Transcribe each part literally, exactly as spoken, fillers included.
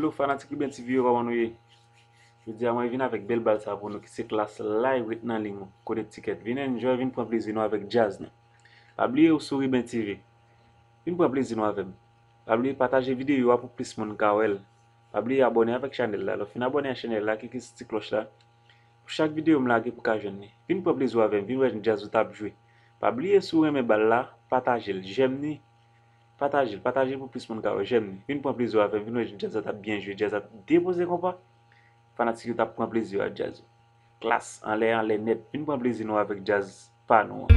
Yo, fanatik Riben T V yo, kòman nou ye? Jodi a, mwen vin avèk bèl bal sa pou nou, ki se Klass Live, Ret nan Liy ou, kote tikèt. Vin enjoy, vin pran plezi nou avèk djaz nou. Pa bliye ou sou Riben T V. Vin pran plezi nou avè m. Pa bliye pataje videyo a pou plis moun ka wè l. Pa bliye abòne avèk chanèl la. Lè w fin abòne ak chanèl la, klike sou ti klòch la. Pou chak videyo m lage pou ka jwenn li. Vin pran plezi w avè m, vin wè jan djaz ou t ap jwe. Pa bliye si w renmen bal la, pataje l, jèm ni. Pataje l, pataje l pou plis moun ka wè, jèm ni. Vin pran plezi w avè m, vin wè jan djaz la t ap byen jwe, djaz la t ap depoze konpa. Fanatik yo t ap pran plezi yo ak djaz yo. Klass, anlè, anlè nèt. Vin pran plezi nou avèk djaz pa nou an.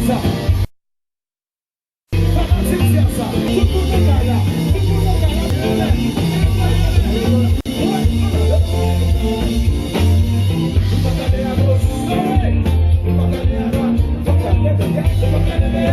Fanatik Jazz la, tout moun nan kay la, tout moun nan kay la, fè lè.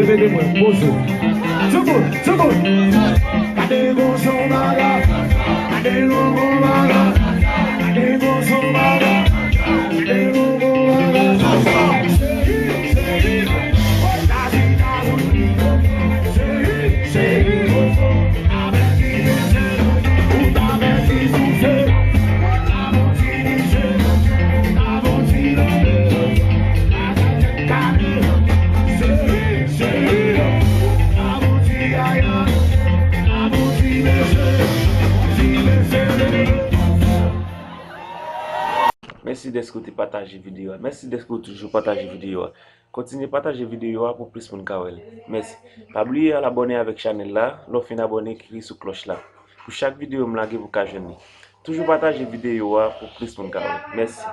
Leve de mwen, poze. Tchoukou, tchoukou. Gade gon son bagay. Gade gon bagay. Gade gon son bagay. Gade gon bagay. Mèsi dèske w te pataje videyo a. Mèsi dèske w toujou pataje videyo a. Kontinye pataje videyo a pou plis moun ka wè l. Mèsi. Pa bliye al abòne avèk chanèl la. Lè w fin abòne, klike sou klòch la. Chak videyo m lage pou ka jwenn li. Toujou pataje videyo a pou plis moun ka wè. Mèsi.